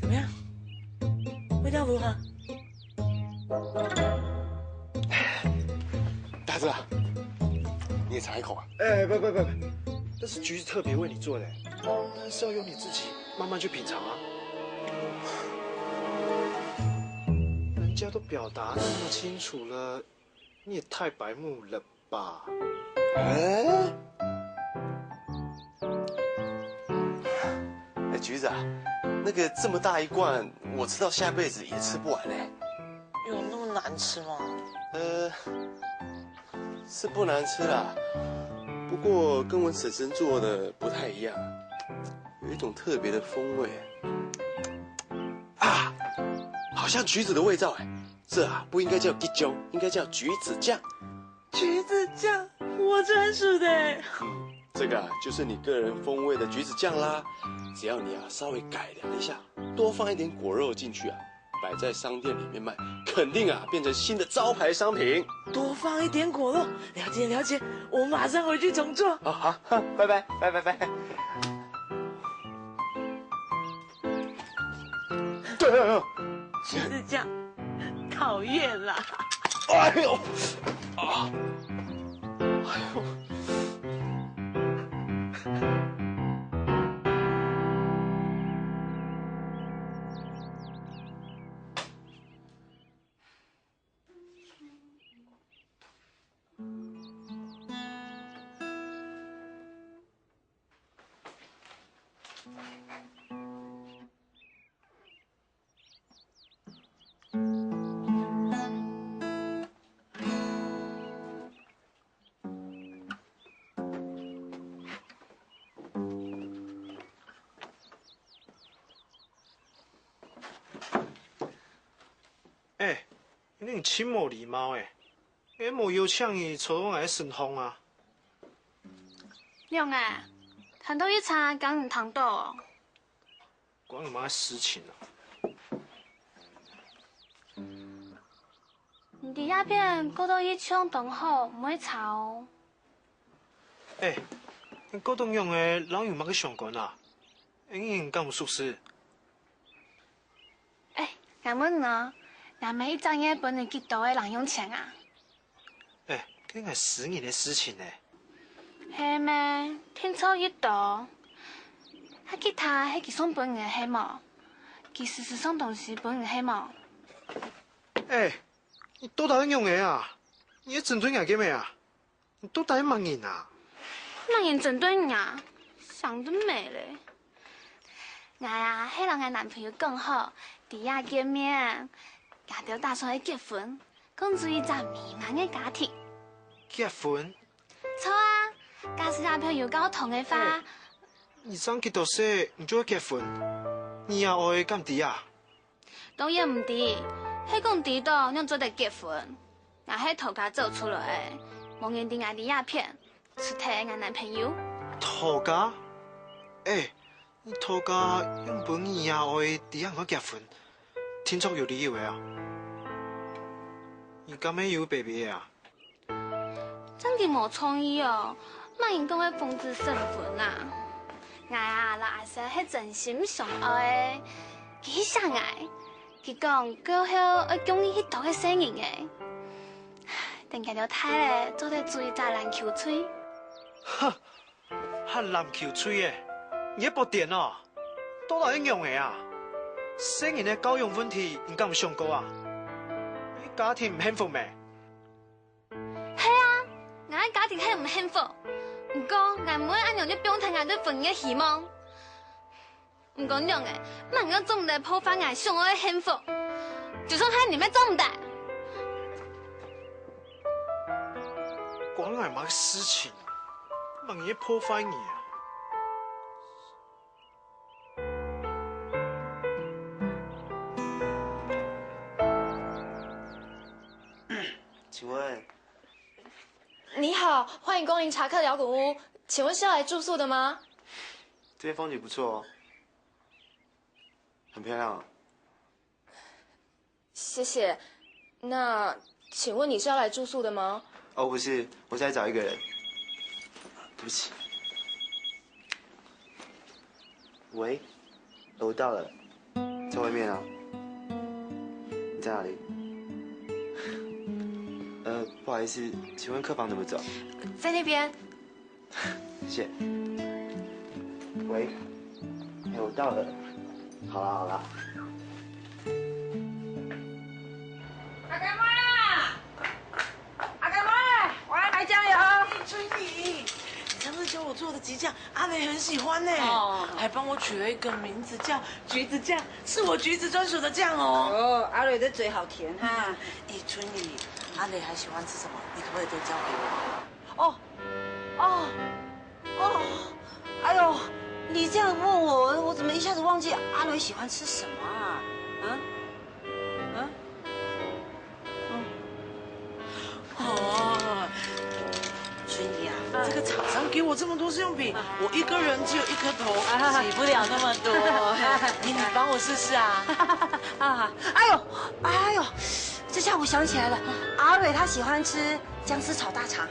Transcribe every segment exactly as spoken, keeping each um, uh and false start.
怎么样？味道如何？大志啊，你也尝一口啊。哎，不不不不，这是橘子特别为你做的，那是要由你自己慢慢去品尝啊。人家都表达那么清楚了，你也太白目了吧？哎，哎，橘子啊，那个这么大一罐，我吃到下辈子也吃不完嘞。有那么难吃吗？呃，是不难吃啦，不过跟我婶婶做的不太一样，有一种特别的风味。啊，好像橘子的味道哎，这啊不应该叫桔醬，应该叫橘子酱。橘子酱，我专属的欸。这个啊，就是你个人风味的橘子酱啦。只要你啊稍微改良一下，多放一点果肉进去啊，摆在商店里面卖，肯定啊变成新的招牌商品。多放一点果肉，了解了解，我马上回去重做。好好，拜拜拜拜拜。对，橘子酱，讨厌啦。哎呦，啊，哎呦。哎，你真無禮貌哎！你無邀請佢坐到𠊎个身項啊？仰仔，聽到一儕講你聽到哦？關你麼个事情啊？你在這片過到一像當好，毋會差哦。哎，你過到仰仔，摎你有麼个相關啊？你人敢有熟事？ 哎，𠊎問你哦，𠊎每一隻月分你幾多个零用錢啊？哎，該𠊎私人个事情呢。係咩？定著幾多？該吉他係佢送分你个係無？佢時時送東西分你係無？哎，你到底仰仔啊？你係針對𠊎个咩啊？ 你到底麼人啊？麼人針對你啊？想得美咧！𠊎啊，係摎𠊎男朋友講好，在這見面，𠊎兜打算愛結婚，共組一隻美滿个家庭。結婚？著啊，假使男朋友教堂个話，你正幾多歲，你就愛結婚？你爺哀敢知啊？ 當然毋知，係講知到仰做得結婚。𠊎係頭家走出來个，無人知𠊎在這片，除忒𠊎男朋友。頭家？哎，你頭家仰分你爺哀知你愛結婚，定著有理由个啊？你敢係有baby个啊？ 正經無創意哦，麼人講个奉子成婚啊？𠊎啊，摎阿叔係真心相愛个，佢惜𠊎，佢講過後愛降你去討个細人仔。等佢兜大咧，做得組一隻籃球隊。哈，還籃球隊仔，你係發癲哦？到底仰仔啊？細人仔教養問題，你敢有想過啊？你家庭毋幸福咩？ 係啊，𠊎个家庭係毋幸福，毋過𠊎毋會恁樣就放忒𠊎對婚姻个希望。毋管仰仔，麼人做毋得破壞𠊎想愛个幸福，就算係你乜做毋得。關𠊎麼个事情啊？麼人破壞你啊？ 請問，你好，歡迎光臨查克聊谷屋，請問是要來住宿的嗎？這邊風景不錯哦，很漂亮哦。謝謝。那請問你是要來住宿的嗎？哦，不是，我是來找一個人。對不起。 喂，我到了，在外面啊。你在哪裡？呃，不好意思，請問客房怎麼走？在那邊。謝謝。喂，哎，我到了。好啦好啦。阿甘媽！ 阿甘媽，我愛買醬油。春雨，你上次教我做的桔醬，阿美很喜歡呢，哦，還幫我取了一個名字叫橘子醬，是我橘子專屬的醬哦。哦，阿瑞的嘴好甜哈。哎，春雨，阿雷还喜欢吃什么？你可不可以都教给我？哦，哦，哦，哎呦，你这样问我，我怎么一下子忘记阿雷喜欢吃什么啊？嗯？嗯？嗯？哦，春雨啊，这个厂商给我这么多试用品，我一个人只有一颗头，洗不了那么多。你你帮我试试啊。啊，哎呦，哎呦，这下我想起来了，阿伟他喜欢吃姜丝炒大肠。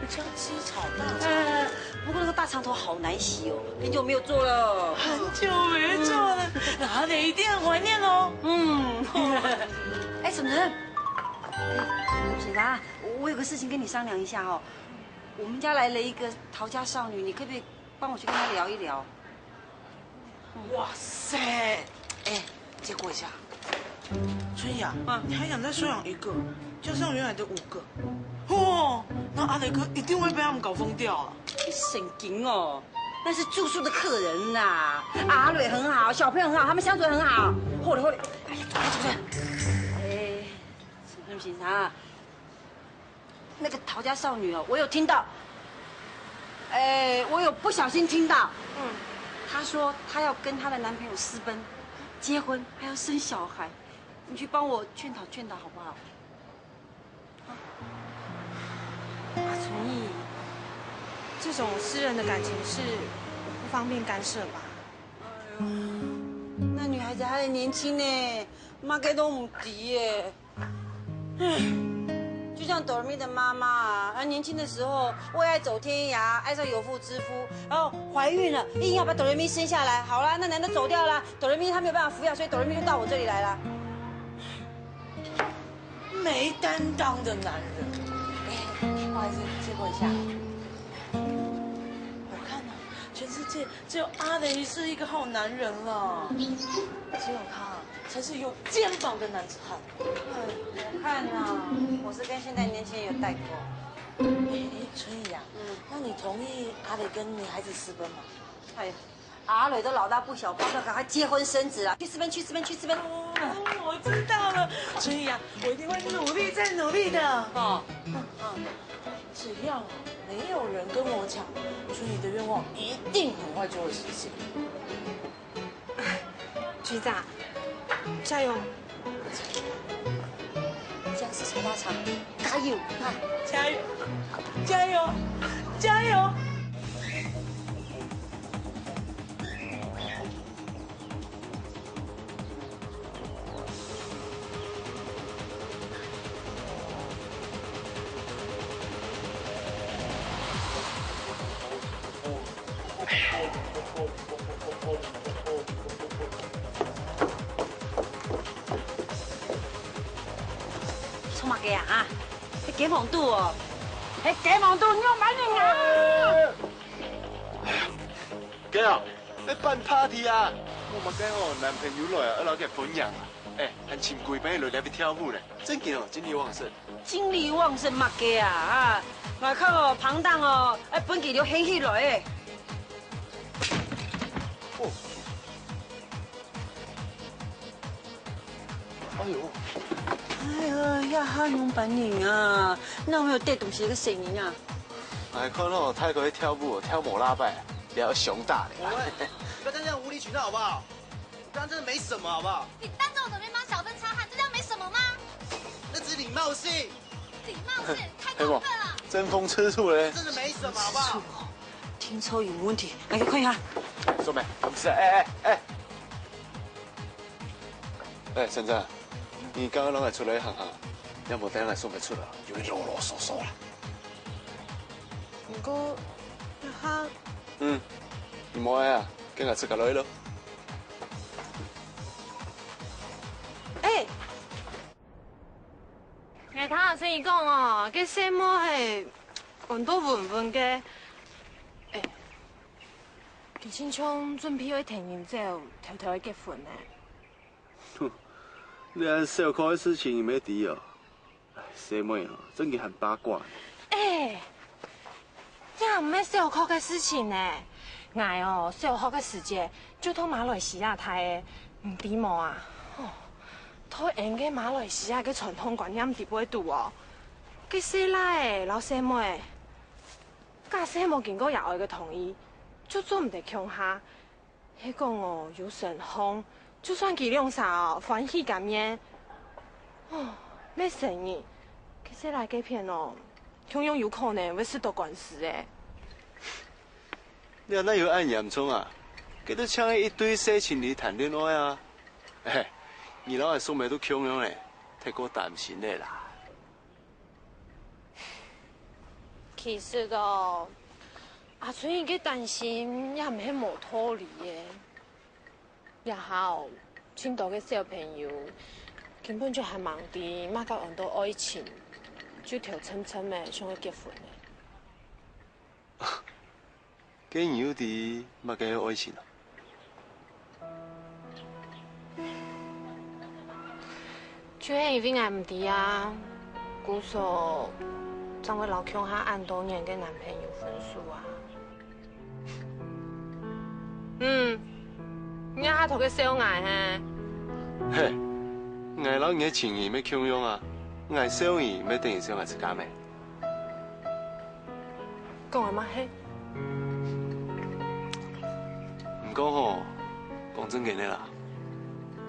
姜丝炒大肠。嗯，不过那个大肠头好难洗哦，很久没有做了。很久没做了，那你一定很怀念哦。嗯。哎，沈晨，哎，警察，我有个事情跟你商量一下哦。我们家来了一个逃家少女，你可不可以帮我去跟她聊一聊？哇塞！哎，借过一下。春雨啊，你还想再收养一个，加上原来的五个，嚯，那阿雷哥一定会被他们搞疯掉啊！你神经哦，那是住宿的客人啦。阿蕊很好，小朋友很好，他们相处得很好。后来后来，哎，走开走开。哎，什么警察？ 那个逃家少女哦，我有听到，哎，我有不小心听到，嗯，她说她要跟她的男朋友私奔，结婚还要生小孩，你去帮我劝导劝导好不好？阿春雨，这种私人的感情事，我不方便干涉吧。那女孩子还很年轻呢，妈该都唔知耶。 就像朵儿蜜的妈妈啊，她年轻的时候为爱走天涯，爱上有妇之夫，然后怀孕了，硬要把朵儿蜜生下来。好啦，那男的走掉了，朵儿蜜她没有办法抚养，所以朵儿蜜就到我这里来了。没担当的男人。哎，不好意思，借过一下。我看啊，全世界只有阿雷是一个好男人了，只有他。 才是有肩膀的男子汉。我看呐，我是跟现在年轻人有代沟。哎，春雨啊，嗯，那你同意阿雷跟女孩子私奔吗？哎呀，阿磊都老大不小，巴不得赶快结婚生子啊！去私奔，去私奔，去私奔！哦，我知道了，春雨啊，我一定会努力再努力的。哦，只要没有人跟我抢，春雨的愿望一定很快就会实现。 局长，加油！僵尸超大场，加油啊！加油，加油，加油！做麼个啊？係街坊肚哦！係街坊肚，你有買人啊？哥啊，愛辦party啊！我麼个哦，男朋友來啊，愛摎佢分享啊！哎，還尋歸朋友來這跳舞呢，正經哦，精力旺盛。 精力旺盛麼个啊？啊，𠊎看哦，旁當哦，愛分佢流行起來誒。哦。哎喲。哎呀，這下仰般形啊？哪會有跌東西个聲音啊？哎，看哦，大哥去跳舞，跳無拉擺，比較胸大的。喂，你不要再這樣無理取鬧好不好？ 剛剛真的沒什麼，好不好？你當著我的面幫小芬擦汗，這叫沒什麼嗎？那只是禮貌性。禮貌性，太過分了。爭風吃醋嘞。真的沒什麼，好不好？聽說有問題，來去看一下。說沒，不是，哎哎哎。哎，先生，你剛剛摎𠊎出來行行，要無等下送你出來，有點囉囉嗦嗦啦。毋過，哈。嗯，你莫愛啊，跟𠊎自家來咯。 哎，𠊎聽阿生講哦，該細妹係安到文文个，哎，佢親像準備愛跈人走，偷偷个結婚呢。哼，你恁小可个事情你乜知哦？ 細妹哦，正經還八卦。哎，這毋係小可个事情呢。𠊎哦，小學个時節就到馬來西亞大个，你知無啊？哦，在𫣆个馬來西亞个傳統觀念底背肚哦，該細賴仔摎細妹仔，假使無經過爺哀个同意，就做毋得共下。係講哦，有身項，就算佢兩儕哦歡喜甘願，哦，乜承認，該細賴該片哦，共樣有可能會食著官司欸。你哪有恁嚴重啊？該都像係一對細情侶談戀愛啊！嘿，你摎𠊎叔姆都共樣咧，忒過擔心咧啦。 其實哦，阿春佢个擔心也毋係無道理个。這下哦，盡多个小朋友根本就還吂知麼个安到愛情，就頭沉沉仔想愛結婚咧。 該你又知麼个係愛情啊？就係因為𠊎毋知啊，故所正會摎共下恁多年个男朋友分手啊。嗯，你這下頭个笑𠊎嘿？嘿，𠊎摎你个情形乜共樣啊，𠊎笑你乜等於笑𠊎自家咩？ 講个嘛係。毋過吼，講正經个啦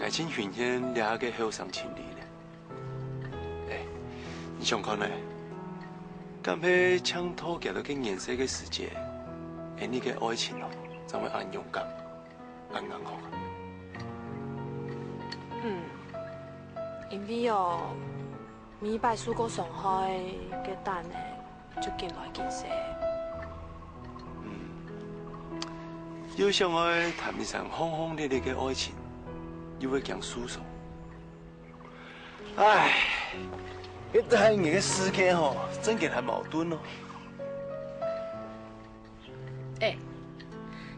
，𠊎盡欣羨這下个後生情侶呢。欸，你想看呢？敢係淨拖佢兜个年歲个時節，𠊎俚个愛情哦，正會恁勇敢、恁硬殼啊？嗯，因為哦， 每擺受過傷害个擔仔，就緊來緊細。嗯，又想愛談一場轟轟烈烈个愛情，又會驚受傷。唉，這大人个世界吼，正經還矛盾哦。欸，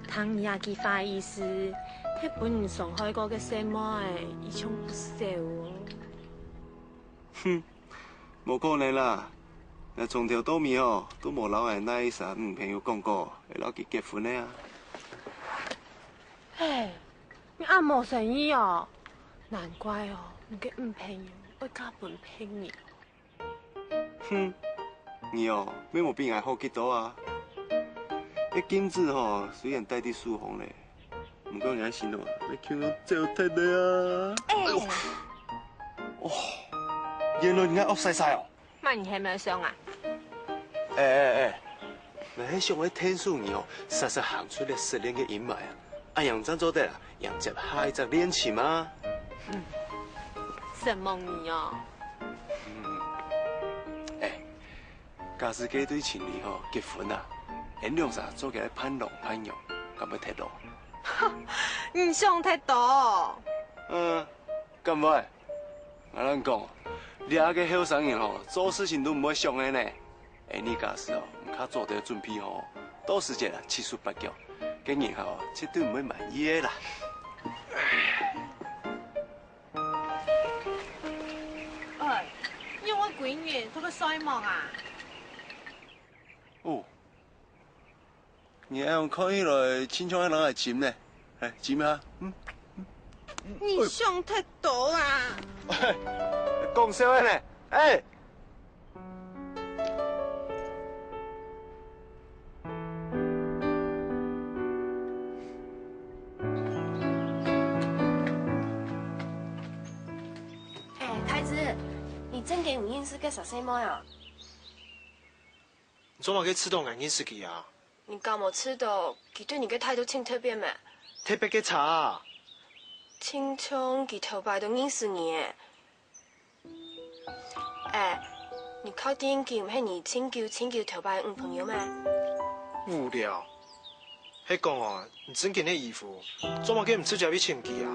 聽你這句話个意思，係分人傷害過个細妹仔，已經毋少哦。 哼，無可能啦！𠊎從頭到尾哦，都無摎𠊎哪儕女朋友講過會摎佢結婚个啊。嘿，你恁無誠意哦！難怪哦，你个女朋友會嫁分別人。哼，你哦，乜無比𠊎好幾多啊！該金子吼，雖然戴在手項咧， 毋過𠊎个心哦，會共樣走忒了啊！哎喲，哦，原來你愛惡勢勢哦！麼人係無想啊？哎哎哎，𠊎係想愛𢯭手你哦，煞煞行出這失戀个陰霾啊！恁樣正做得啊，迎接下一隻戀情嘛！承蒙你哦！哎， 假使該對情侶吼結婚啊，𠊎兩儕做个伴郎伴娘，敢會忒老？你想忒多。嗯，敢會？𠊎摎你講，這下个後生人吼，做事情都毋會想个呢。𠊎俚假使哦，毋較早兜準備吼，到時節啊，七手八腳，該人吼，絕對毋會滿意个啦。 哎，仰會歸日都在睡目啊？哦，你恁樣看起來，親像係摎𠊎唚呢。來，唚下，嗯。你想忒多啊！講笑个呢，哎！ 哎，太子，你正經有認識該儕細妹啊？你做麼个知著𠊎認識佢啊？你敢無知著，佢對你个態度盡特別咩？特別个差啊！親像佢頭擺都認識你欸。 哎，你確定佢毋係你盡久盡久頭擺个女朋友咩？無聊！係講哦，你正經个姨父，做麼个毋直接去尋佢啊？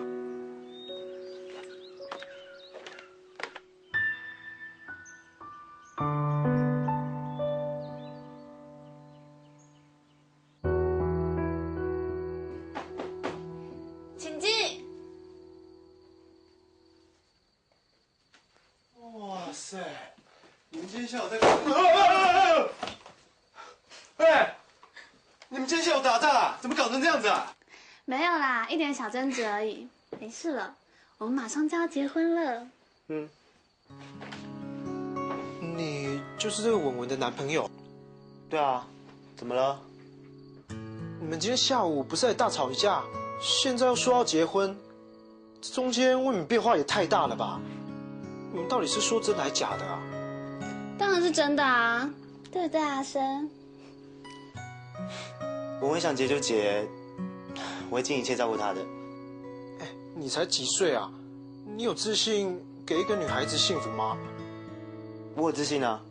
哇塞，你們今天下午在幹嘛？哎，你們今天下午打架啊？怎麼搞成這樣子啊？沒有啦，一點小爭執而已，沒事了。我們馬上就要結婚了。嗯。你就是这个文文的男朋友。对啊，怎么了？你们今天下午不是还大吵一架？现在又说要结婚，这中间未免变化也太大了吧？你们到底是说真的还假的啊？当然是真的啊，对不对，阿生？我很想结就结，我会尽一切照顾她的。哎，你才几岁啊？你有自信给一个女孩子幸福吗？我有自信啊。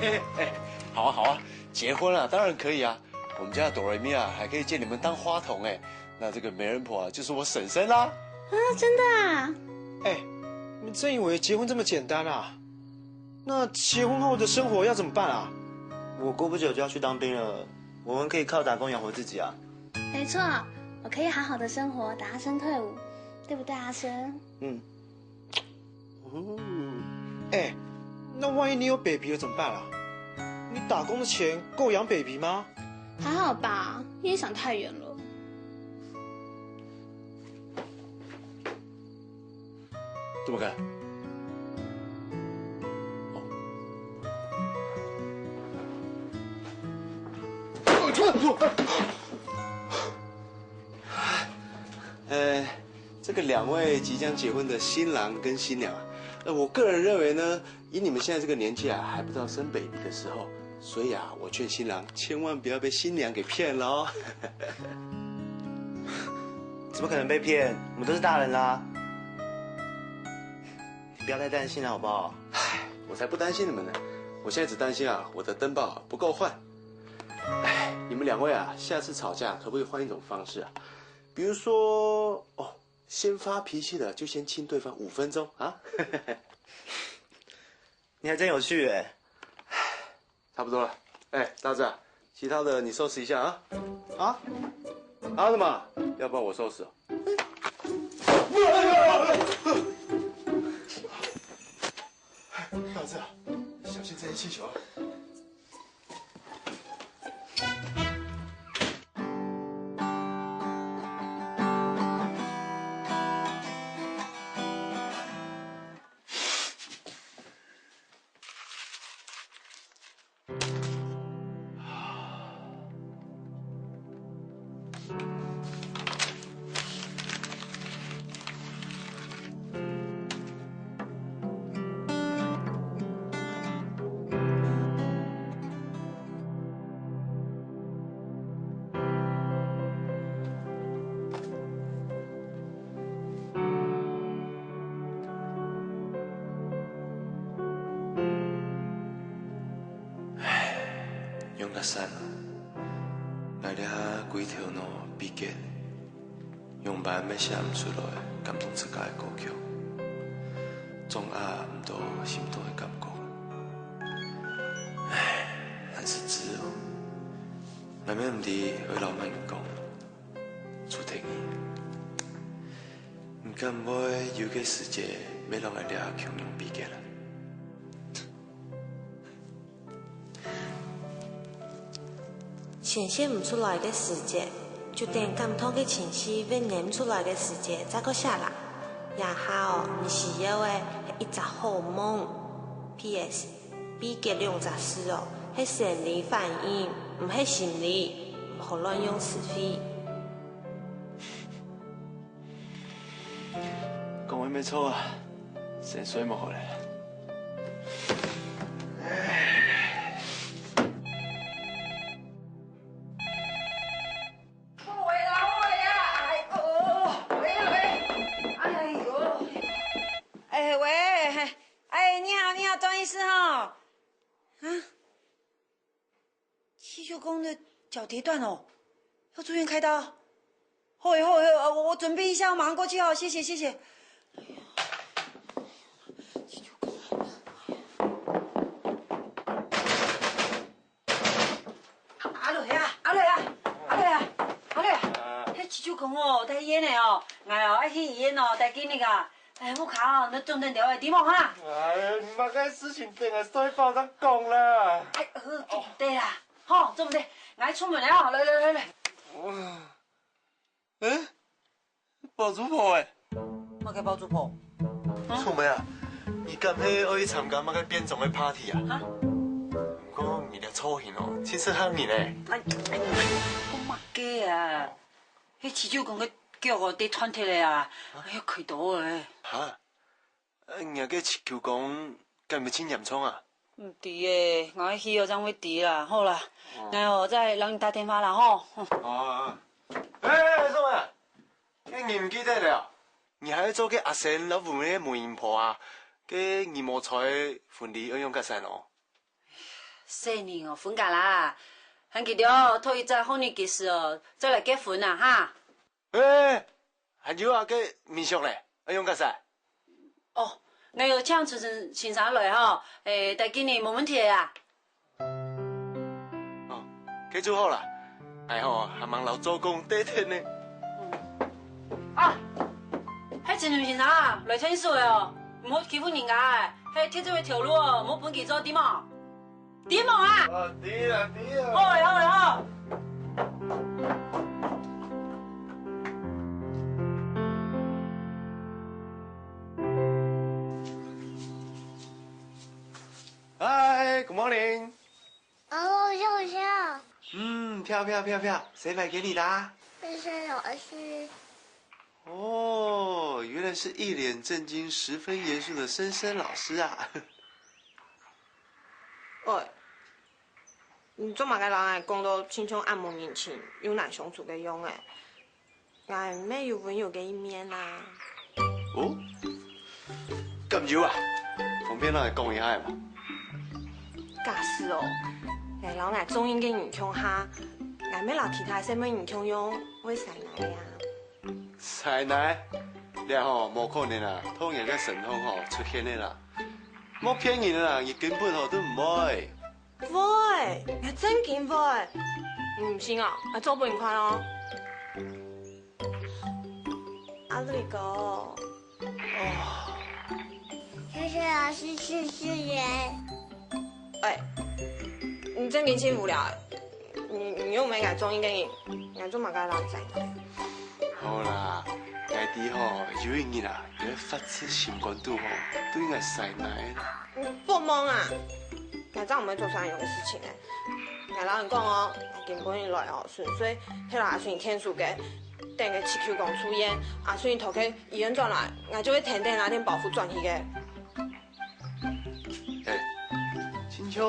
嘿嘿，好啊好啊，结婚啊，当然可以啊。我们家的哆瑞咪啊，还可以借你们当花童哎。那这个媒人婆啊，就是我婶婶啦。啊，真的啊？哎，你们真以为结婚这么简单啊？那结婚后的生活要怎么办啊？我过不久就要去当兵了，我们可以靠打工养活自己啊。没错，我可以好好的生活，等阿生退伍，对不对，阿生？嗯。哦，哎，那万一你有 baby 了怎么办啊？你打工的钱够养 baby 吗？还好吧，你也想太远了。怎么看？呃，这个两位即将结婚的新郎跟新娘啊，呃，我个人认为呢，以你们现在这个年纪啊，还不到生 baby 的时候，所以啊，我劝新郎千万不要被新娘给骗了哦。怎么可能被骗？我们都是大人啦。你不要太担心了，好不好？唉，我才不担心你们呢。我现在只担心啊，我的灯泡啊不够换。唉，你们两位啊，下次吵架可不可以换一种方式啊？比如说，哦，先发脾气的就先亲对方五分钟啊。你还真有趣哎。差不多了。哎，大志啊，其他的你收拾一下啊。啊？啊什么？要帮我收拾哦。大志啊，小心这些气球啊。 唉，楊家山啊，𠊎這下歸頭腦比結，仰般也寫毋出來感動自家个歌曲，掌握毋到心中个感覺。唉，還係知哦，𠊎也毋知愛摎麼人講，除忒你。你敢毋會有個時節，也摎𠊎這共樣比結啊？ 宣洩毋出來个時節，就等感動个情緒會忍毋出來个時節再過寫啦。這下哦，你需要个係一隻好夢。P S，比結兩隻字哦，係生理反應，毋係心理，毋好亂用詞彙。 講个也著啊，先睡目好了。好个啦，好个啦，哎喲，喂喂，哎喲，哎喂，哎，你好，你好，不好意思哈，啊。 踢球工的脚跌断哦，要住院开刀。好诶，好诶，好诶，我我准备一下，我马上过去哦，谢谢谢谢。阿雷啊，阿雷啊，阿雷啊，阿雷啊！迄踢球工哦，带医院的哦，哎哦，爱去医院哦，带紧个啊！ 哎，屋下哦，你中等條个，知無哈？哎，麼个事情等下睡飽再講啦。哎，呃，對啦，吼，做毋得，𠊎出門了哦，來來來來。嗯，包租婆哎。麼个包租婆？做咩啊？你敢係愛去參加麼个變裝个party啊？哈？毋過你這造型哦，盡適合你呢。哎，哎，講麼个啊？該徐九公个腳哦，跌斷忒了啊！哎呀，開刀了。哈？啊，你个徐九公敢有盡嚴重啊？毋知欸，𠊎去了正會知啦。好啦，哦。𠊎哦，再摎你打電話啦吼。哦，哦，哦。哎，哎，哎，什麼啊？哎，你毋記得了？你還愛做該阿仙摎文文个媒人婆啊？該你無在婚禮愛仰結煞哦？細人哦，分家啦，喊佢兜討一隻好日子時哦，再來結婚啊，哈。哎，還有啊，該民宿咧，愛仰結煞？哦，𠊎有請春生先生來吼，誒，帶佢呢，無問題啊。 哦，該就好啦。𠊎吼，還吂摎做工得忒呢。啊，係陳先生啊，來𢯭手个哦，毋好欺負人家欸，係鐵做个頭路哦，毋好分佢做，知無？知無啊？啊，知啊，知啊。好欸，好欸，好。Hi, good morning. 哦，笑笑，嗯，漂漂漂漂，谁买给你的啊？谢谢老师。哦，原来是一脸正经、十分严肃的森森老师啊。喂，你做么个人啊，讲到亲像暗无人情、又难相处个样欸？ 𠊎乜有溫柔个一面啊。哦，敢有啊？方便摎𠊎講一下無？假使哦，𠊎摎𠊎中意个人共下，𠊎乜摎其他細妹人共樣會塞奶啊。塞奶？這吼無可能啊，在人个身項吼出現个啦。莫騙人啦，你根本吼都毋會。 會，𠊎正經會。你毋信哦，𠊎做分你看哦。阿瑞哥，謝謝老師謝謝耶。哎，你正經真無聊欸。你你又毋係𠊎中意个人，𠊎做麼个摎你塞奶？好啦，𠊎知吼，有一日啊，你會發自心肝肚吼，對𠊎塞奶啦。你發夢啊！ 𠊎正毋會做啥樣个事情欸。𠊎摎你講哦，𠊎今晡日來哦，純粹係摎阿順𢯭手个，等該徐九公出院，阿順對該醫院轉來，𠊎就會跈等該件包袱轉去个。哎，親像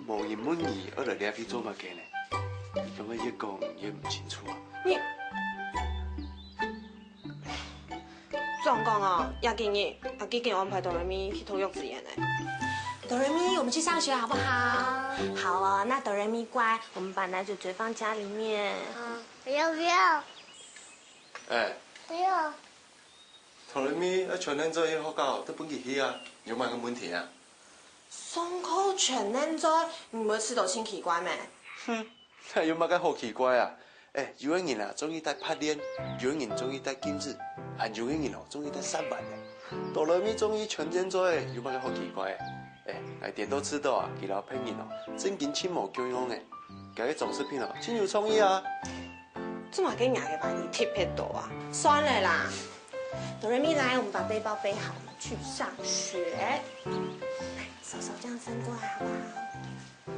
無人問你愛來這位做麼个呢？你仰會越講越毋清楚啊？你 總講哦，這幾日，阿基緊安排哆來咪去讀幼稚園呢。哆來咪，我們去上學好不好？好哦，那哆來咪乖，我們把奶嘴嘴放家裡面。啊，不要不要。哎，不要。哆來咪愛全等在學校，都分佢去啊，有麼个問題啊？上課全等在，你毋會感覺到盡奇怪咩？哼， 該有麼个好奇怪啊？哎，有个人啊，中意戴袚鍊，有个人中意戴鏡仔，還有个人哦，中意戴舌環呢。哆來咪中意全等在，有麼个好奇怪？哎，𠊎顛倒試著啊，佢摎別人哦，正經盡無共樣呢。佢个裝飾品哦，盡有創意啊。做麼个若个話你特別多啊？算了啦，哆來咪來，我們把背包背好，我們去上學。來，手手這樣伸過來好不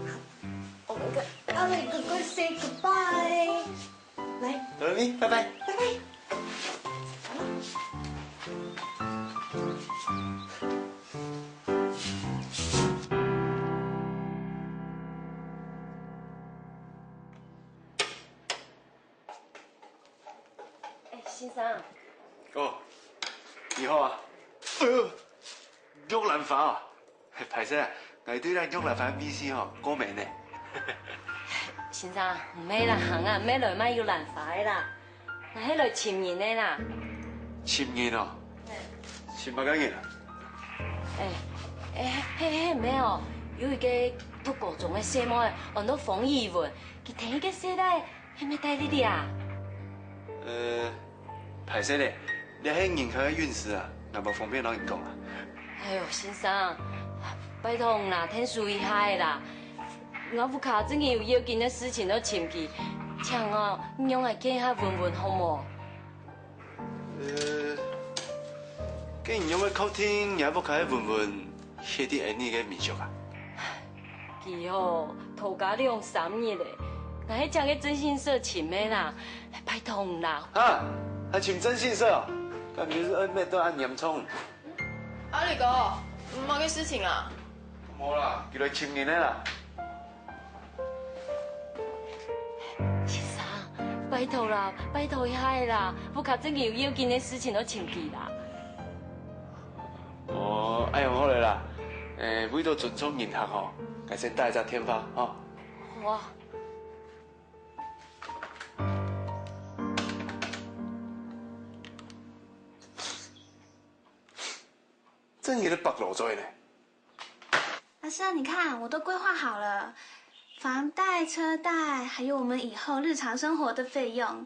好？ 好，我們跟阿瑞哥哥 say goodbye。來，哆來咪，拜拜。拜拜。哎，先生。哦，你好啊。哎喲，玉蘭花啊！歹勢啊，𠊎對這玉蘭花味緒吼過敏呢。先生，毋係啦，行啊，毋係來買玉蘭花个啦，𠊎係來尋人个啦。尋人哦？尋麼个人啊？哎，哎，嘿嘿，毋係哦，有一個讀高中个細妹，安到方怡文，佢跈一個細弟 係毋係戴麗麗啊？呃，歹勢咧，這係人客个隱私啊，𠊎無方便摎你講啊。哎喲，先生，拜託你啦，𢯭手一下仔啦。𠊎屋下正經有要緊个事情愛尋佢，請哦，你讓𠊎見一下文文好無？呃，該你仰會確定若屋下个文文係在𫣆俚个民宿啊？佢吼，頭家兩三日咧，𠊎係借个徵信社尋个啦，拜託你啦。哈，還尋徵信社哦？敢就係愛搣到恁嚴重？阿力哥，麼个事情啊？無啦，佢來尋人个啦。 先生，拜託啦，拜託一下啦，屋下正經有要緊个事情愛尋佢啦。哦，恁樣好了啦。誒，為著尊重人客吼，𠊎先打一隻電話吼。好啊。正經个白老嘴呢。 阿生，你看，我都規劃好了，房貸、車貸，還有我們以後日常生活的費用，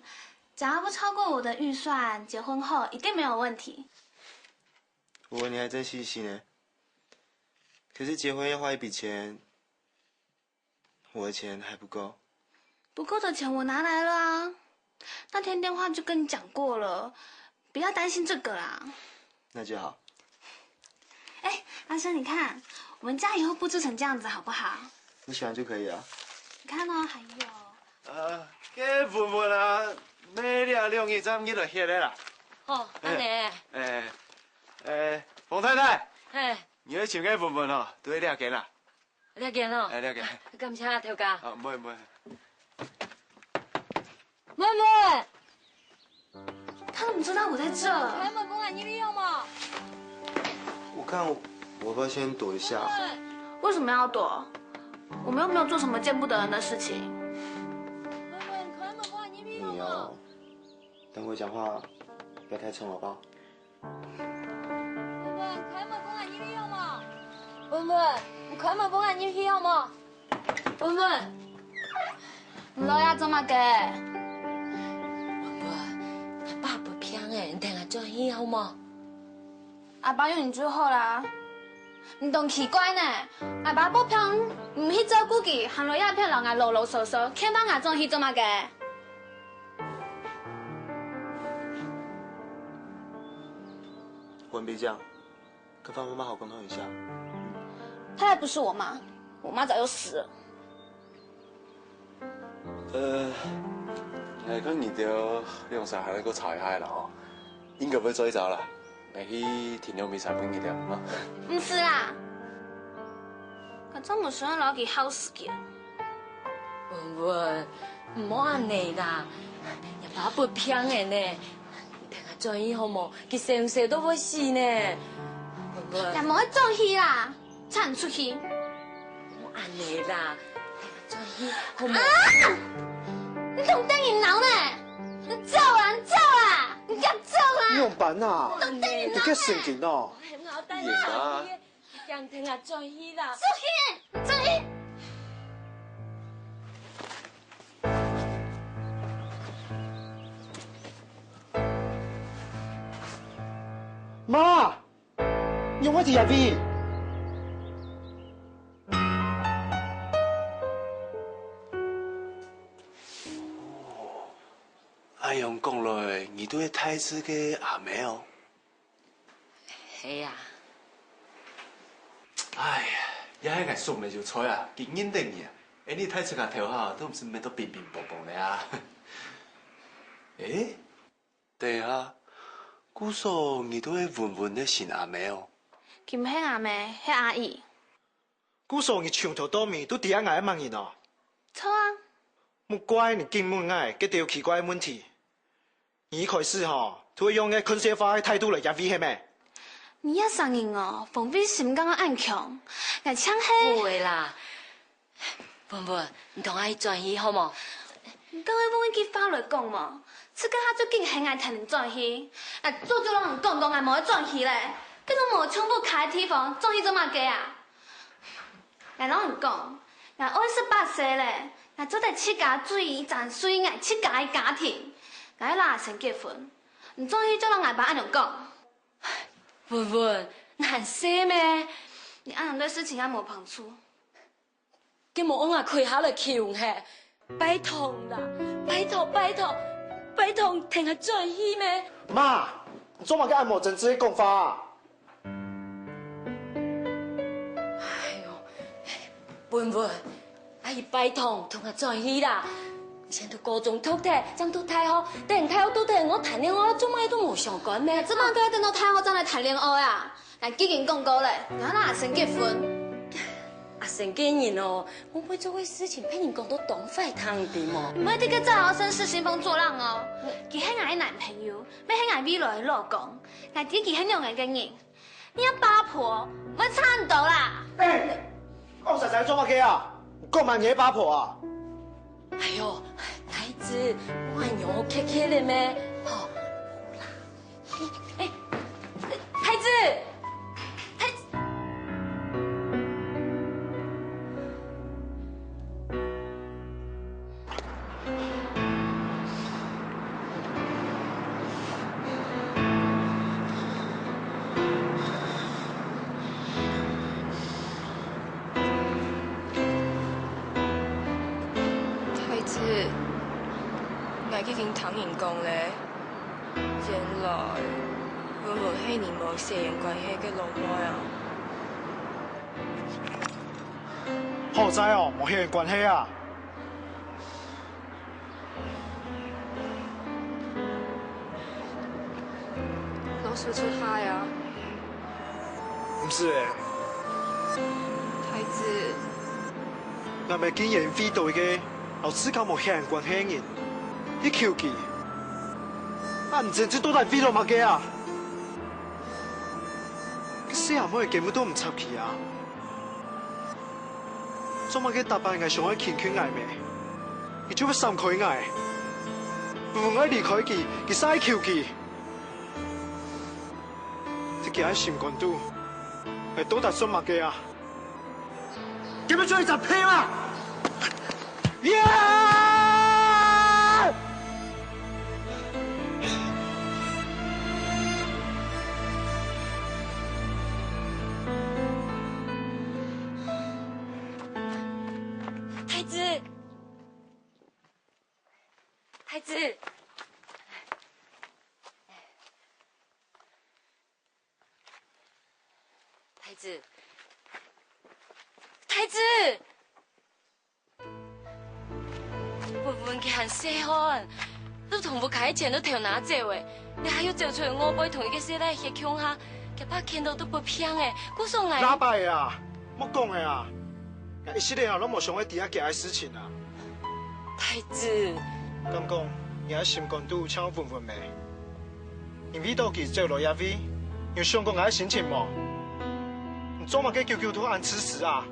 只要不超過我的預算，結婚後一定沒有問題。我你還真細心呢。可是結婚要花一筆錢，我的錢還不夠。不夠的錢我拿來了啊，那天電話就跟你講過了，不要擔心這個啦。那就好。 哎，阿生，你看，我們家以後佈置成這樣子好不好？你喜歡就可以啊。你看哦，還有。呃，該文文啊，尾這兩日正入來歇个啦。哦，恁呢。誒，誒，誒，馮太太，嘿。你愛尋个文文哦，就在這間啦。這間哦。誒，這間。感謝啊，頭家。啊，毋會，毋會。 文文，他怎麼知道我在這？開門分𠊎入去好無？我看我，我要不要先躲一下？文文，為什麼要躲？我們又沒有做什麼見不得人的事情。文文，開門分𠊎入去好無？你哦，等會講話不要太衝好不好？ 文文，開門分𠊎入去好無？文文，你開門分𠊎入去好無？文文，你來這做麼个？文文，阿爸發病咧，你跈𠊎轉去好無？阿爸有你就好啦。你當奇怪呢，阿爸發病，毋去照顧佢，還來這片摎𠊎囉囉嗦嗦，牽帶𠊎轉去做麼个？ 文筆醬，跟爸爸媽媽好溝通一下。她才不是我媽，我媽早就死了。呃，𠊎看你兜兩儕還愛過吵一下啦吼，應該毋會做得著啦。𠊎去訂兩杯茶分你兜啊。毋使啦，𠊎正無想愛摎佢耗時間。文文， 毋好恁呢啦，若爸發病咧呢，你跈𠊎轉去好無？佢愁愁到會死呢。文文，也無愛轉去啦，請你出去。毋好恁呢啦，跈𠊎轉去好無？啊！你當得人惱呢？你走啦，你走啦，你趕緊走啦！你仰般啊？你當得人惱呢？你較神經哦！你啊！ 驚跈𠊎轉去啦。出去！出去！媽，你仰會在這位？哦，恁樣講來，你就係大志个阿姆哦。 係啊。哎呀，也係𠊎叔姆就衰啊，佢認得你啊。𫣆俚大志个頭下都毋使搣到乒乒乓乓个啊。誒，等下，故所你就係文文个新阿姆哦？佢毋係阿姆，係阿姨。故所你從頭到尾都知𠊎係麼人哦？著啊。莫怪你緊問𠊎該兜奇怪个問題。 你一開始吼，就會用該看笑話个態度來約會係無？你這儕人哦，防備心敢會恁強？𠊎淨係……好个啦，文文，你同𠊎轉去好無？你敢會換一句話來講無？自家下就緊喊𠊎跈你轉去，𠊎早就摎你講過𠊎無愛轉去咧，該種無丈夫跍个地方，轉去做麼个啊？ 𠊎摎你講，𠊎二十八歲咧，𠊎做得自家注意一間屬於𠊎自家个家庭。𠊎愛摎阿生結婚，你轉去就摎𠊎爸恁樣講。文文，你還細咩？你恁樣對事情也無幫助。該無愛𠊎跪下來求你嘿，拜託啦，拜託，拜託，拜託，跈𠊎轉去咩？媽，你做麼个恁無真實个講話啊？文文，阿姨拜託，同𠊎轉去啦！你先讀高中讀忒，正讀大學，等大學讀忒，𠊎談戀愛做麼个都無相干咩？這麼多等到大學正來談戀愛啊？𠊎既經講過咧，𠊎摎阿生結婚。阿生个人哦，會做个事情，分人講到當壞聽，知無？毋會在該早好紳士新風作浪哦。佢係𠊎个男朋友，乜係𠊎未來个老公。𠊎知佢係仰仔个人。 你个八婆，會差毋多啦。哎，講實在做麼个啊？你講麼个八婆啊？哎喲，太子，莫恁樣客氣咧咩？吼，好啦。哎，太子，太子。 太子，𠊎已經聽人講咧，原來文文係你無血緣關係个老妹啊！好在哦，無血緣關係啊！ 老鼠出海啊！毋係欸，太子，𠊎乜竟然為著一個摎自家無血緣關係个人去求佢，啊毋知佢到底為著麼个啊？該細阿妹根本都毋插佢啊！ 做麼个逐擺𠊎想愛親近佢咩，佢就會閃開𠊎。分𠊎離開佢，佢煞愛求佢。在佢个心肝肚，𠊎到底算麼个啊？根本就係隻屁嘛！呀！ 太子，太子，太子，太子！ 文文佢還細漢，都同屋下个錢都偷拿走欸，你還愛走出去外背同一個細倈仔歇共下，佢爸見到都發病欸，故所𠊎……喇叭仔啊，莫講咧啊！𠊎一息仔都無想愛知佢个事情啊！太子，敢講你个心肝肚淨有文文咩？你為著佢走來這位，有想過𠊎个心情無？你做麼个久久都恁自私啊？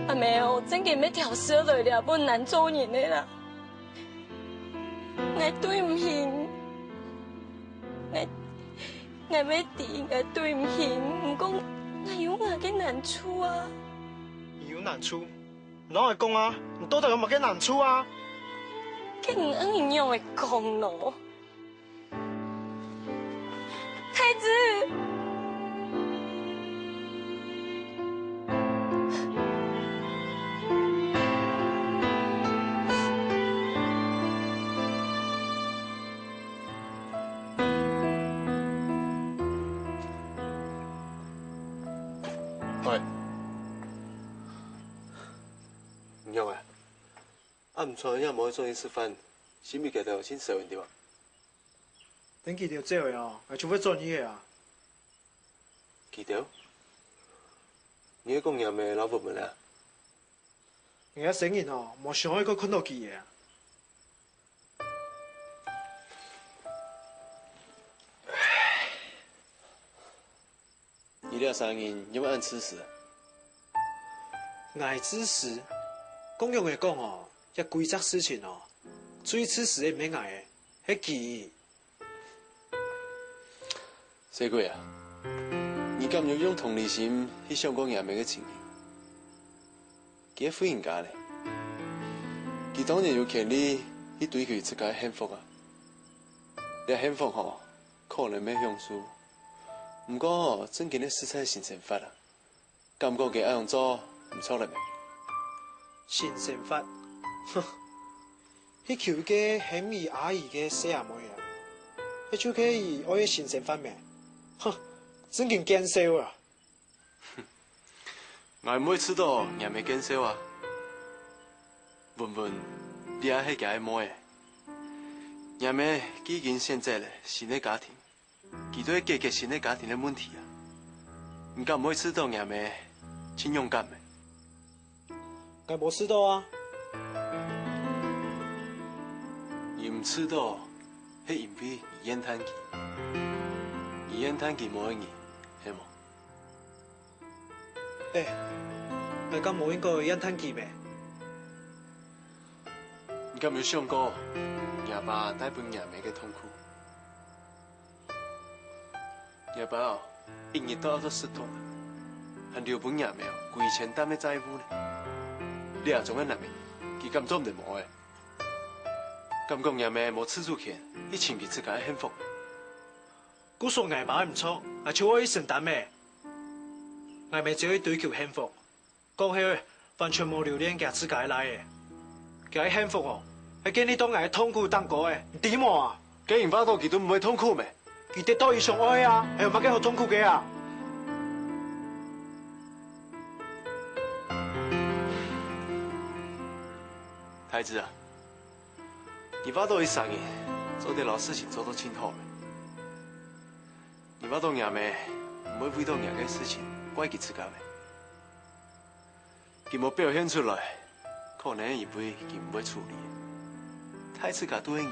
阿姆哦，正經乜挑事來這分難做人个啦。𠊎對毋起你，𠊎，𠊎乜知𠊎對毋起你，毋過𠊎有𠊎个難處啊。你有難處？你摎𠊎講啊，你到底有麼个難處啊？該你仰仔講咯？ 太子！喂，你仰仔？ 恁毋錯，也無愛轉去食飯，心裡該兜盡愁恁多啊？等佢兜走咧哦，𠊎就會轉去个啊。佢兜？你係講若姆摎文文啊？𠊎个生人哦，無想愛過看著佢个啊。 你這儕人仰會恁自私啊？𠊎自私？講仰仔講哦，這歸隻事情哦，最自私个毋係𠊎，係佢。細鬼啊，你敢有用同理心去想過若姆个情形？佢係婦人家呢，佢當然有權利去追求自家个幸福啊。這幸福吼， 可能乜享受，毋過正經个實在性生活啊，感覺佢恁樣做毋著了咩？性生活？哼，去求該喊佢阿姨个細阿妹啊，該就係佢愛个性生活咩？哼，正經見笑啊！ 𠊎毋會試著若姆見笑啊。文文，這係佢个妹仔。若姆既經選擇了新个家庭，佢都愛解決新个家庭个問題啊。你敢毋會試著若姆盡勇敢个？ 𠊎無試著啊。你毋試著，係因為你怨嘆佢。你怨嘆佢無愛你，係無？欸，𠊎敢無應該怨嘆佢咩？你敢有想過，若爸帶分若姆个痛苦？ 若爸哦，一日到暗都食毒，還留分若姆哦幾千擔个債務呢。這種个男人，佢敢做毋得無愛？敢講若姆無自主權，去尋佢自家个幸福？故所𠊎爸毋著，𠊎就愛去承擔咩？𠊎姆只愛追求幸福， 過後，完全無留戀佢自家个倈仔。佢个幸福哦，係建立到𠊎个痛苦頂高个，你知無啊？該你話著佢都毋會痛苦咩？佢得著佢想愛啊，還有麼个好痛苦个啊？太子啊，你話著一儕人做得摎事情做到盡好咩？你話著若姆毋會為著若个事情怪佢自家咩？ 佢無表現出來，可能因為佢毋會處理。大自家都係人，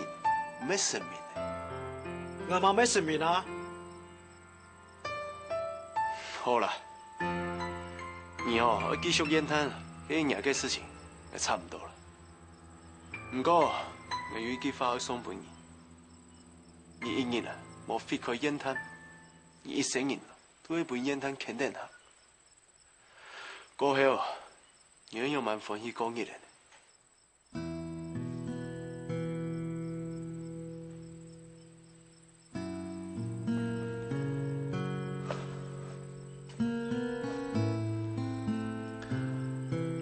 毋係神明。𠊎嘛毋係神明啊！好啦，你哦，愛繼續怨嘆，該若个事情也差毋多啦。毋過，𠊎有一句話愛送分你：你一日啊，無拂開怨嘆，你一生人啊，都會分怨嘆牽等行。 過後，你會仰般歡喜過日仔呢？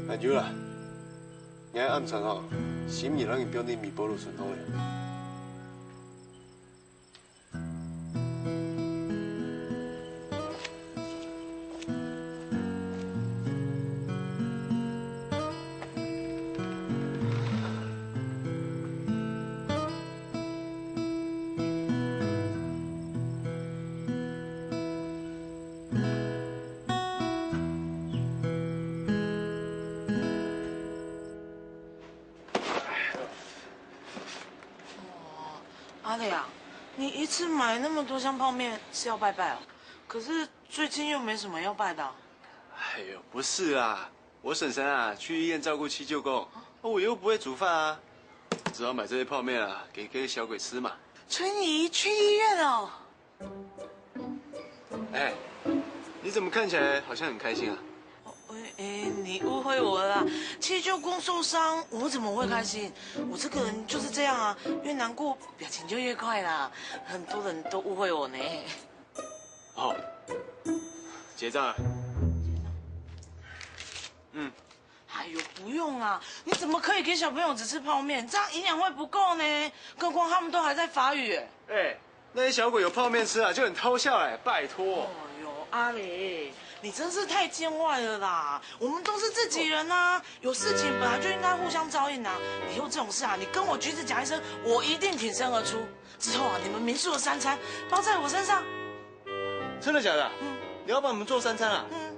阿舅啦，𠊎暗晡吼，心意摎你放在微波爐脣頭咧。 哦，阿磊啊，你一次買那麼多箱泡麵是要拜拜哦？可是最近又沒什麼要拜的啊。哎呦，不是啦，我嬸嬸啊，去醫院照顧七舅公，我又不會煮飯啊，只好買這些泡麵啊，給這些小鬼吃嘛。春姨去醫院哦？ 哎，你怎麼看起來好像很開心啊？哦，哎，哎，你誤會我了啦。七舅公受傷，我怎麼會開心？我這個人就是這樣啊，越難過，表情就越快啦。很多人都誤會我呢。哦，結帳了。嗯， 哎呦，不用啦，你怎麼可以給小朋友只吃泡麵？這樣營養會不夠呢，更何況他們都還在發育欸。哎，那些小鬼有泡麵吃啊，就很偷笑欸，拜託。哎呦，阿磊，你真是太見外了啦！我們都是自己人啊，有事情本來就應該互相照應啊。以後這種事啊，你跟我橘子講一聲，我一定挺身而出。之後啊，你們民宿的三餐包在我身上。 真的假的啊？嗯。你要幫我們做三餐啊？嗯，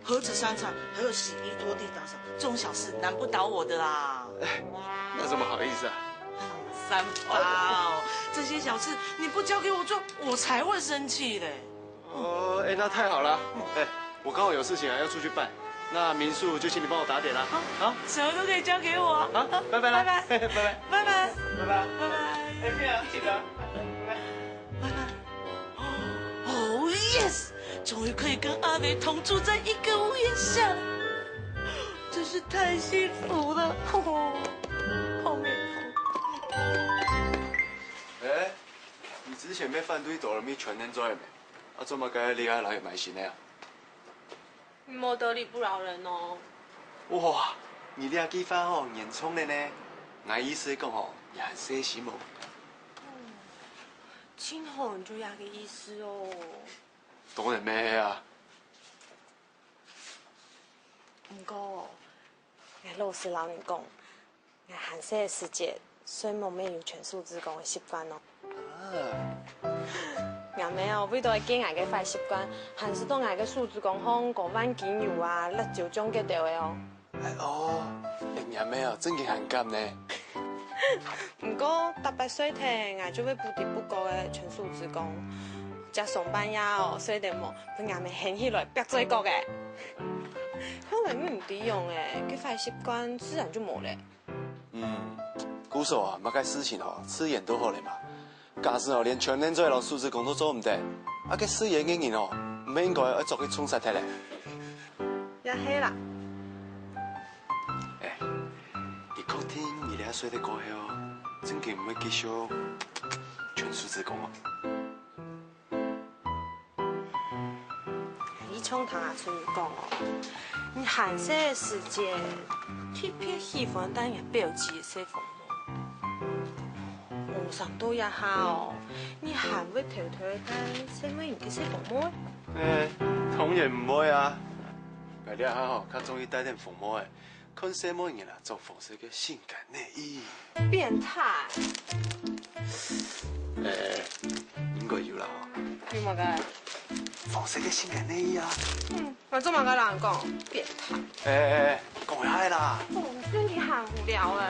何止三餐，還有洗衣、拖地、打掃，這種小事難不倒我的啦。哎，那怎麼好意思啊？三八哦，這些小事你不交給我做，我才會生氣嘞。哦，哎，那太好了。哎，我剛好有事情啊，要出去辦，那民宿就請你幫我打點啦。啊，什麼都可以交給我。好，拜拜啦。拜拜。拜拜。拜拜。拜拜。拜拜。哎，对啊，记得啊。拜拜。 Oh yes，终于可以跟阿伟同住在一个屋檐下了，真是太幸福了。哦，泡面。哎，你之前摎反對Doremi全能做了沒？啊，做麼个你還來買新的啊？ 你莫得理不饒人哦。哇，你這句話吼，嚴重了呢。𠊎意思講吼，你還細心哦。嗯，盡好你就這個意思哦。當然毋係啊。老實摎你講，𠊎還細个時節，雖無乜有全手指公个習慣哦。啊。𠊎姆哦，為著愛戒𠊎个壞習慣，還試著𠊎个手指公項過萬金油啊、辣椒醬該兜个哦。哎哦，哎，若姆哦，正經還敢呢。毋過，逐擺睡忒，𠊎就會不知不覺个全手指公。 食上半夜哦，睡得無，分𠊎姆掀起來，煏嘴角个。後來毋知樣欸，該壞習慣自然就無了。嗯，故所啊，麼个事情吼，自然就好了嘛。假使哦，連全能嘴摎手指公都做毋得，啊，該食煙个人哦，毋係應該愛捉去銃殺忒了？也係啦。哎，你確定你這下睡得過後，正經毋會繼續全手指公哦？ 你像聽阿春講哦，你還細个時節，特別喜歡戴若表姊个細紅帽。無想到這下哦，你還會偷偷戴細妹人个細紅帽？哎，當然毋會啊！𠊎這下吼，較中意戴等紅帽仔， 看細妹人啊，著紅色个性感內衣。變態！欸，應該有啦吼。有麼个？紅色个性感內衣啊。嗯，𠊎做麼个摎人講？變態！欸欸欸，講下啦。紅色你很無聊欸。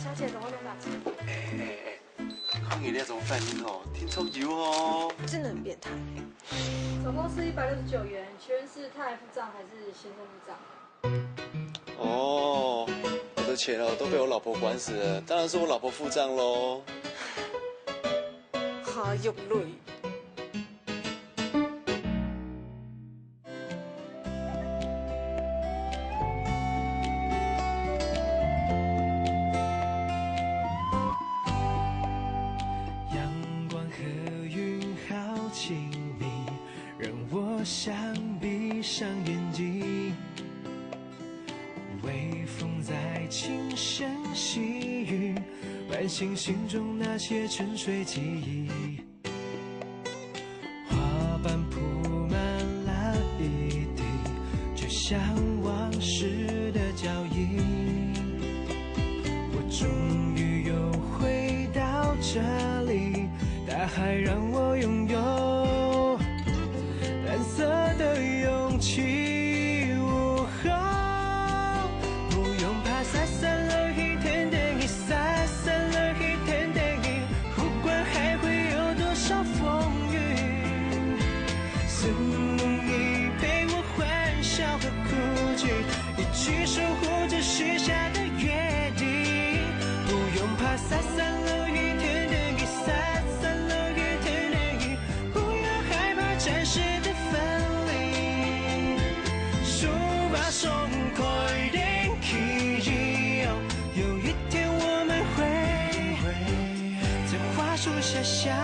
小姐，等我弄大車。欸欸欸，看你這種反應吼，聽說有哦。真的很變態。總共是一百六十九元，請問是太太付帳還是先生付帳？ 哦，我的錢哦，都被我老婆管死了，當然是我老婆付帳囉。哈，有淚。阳光和云好亲密， 让我想闭上眼睛，微风在轻声细语，唤醒心中那些沉睡记忆。花瓣铺满了一地，就像往事的脚印。我终于又回到这里， 大海让我拥有蓝色的勇气。哦吼，不用怕洒散了一天的雨，洒散了一天的雨，不管还会有多少风雨。是你陪我欢笑和哭泣，一起守护着许下的约定。不用怕洒散了一天的雨，洒散了一天的雨， 不要害怕暂时的分离，手把手开天去，有一天我们会在花树下相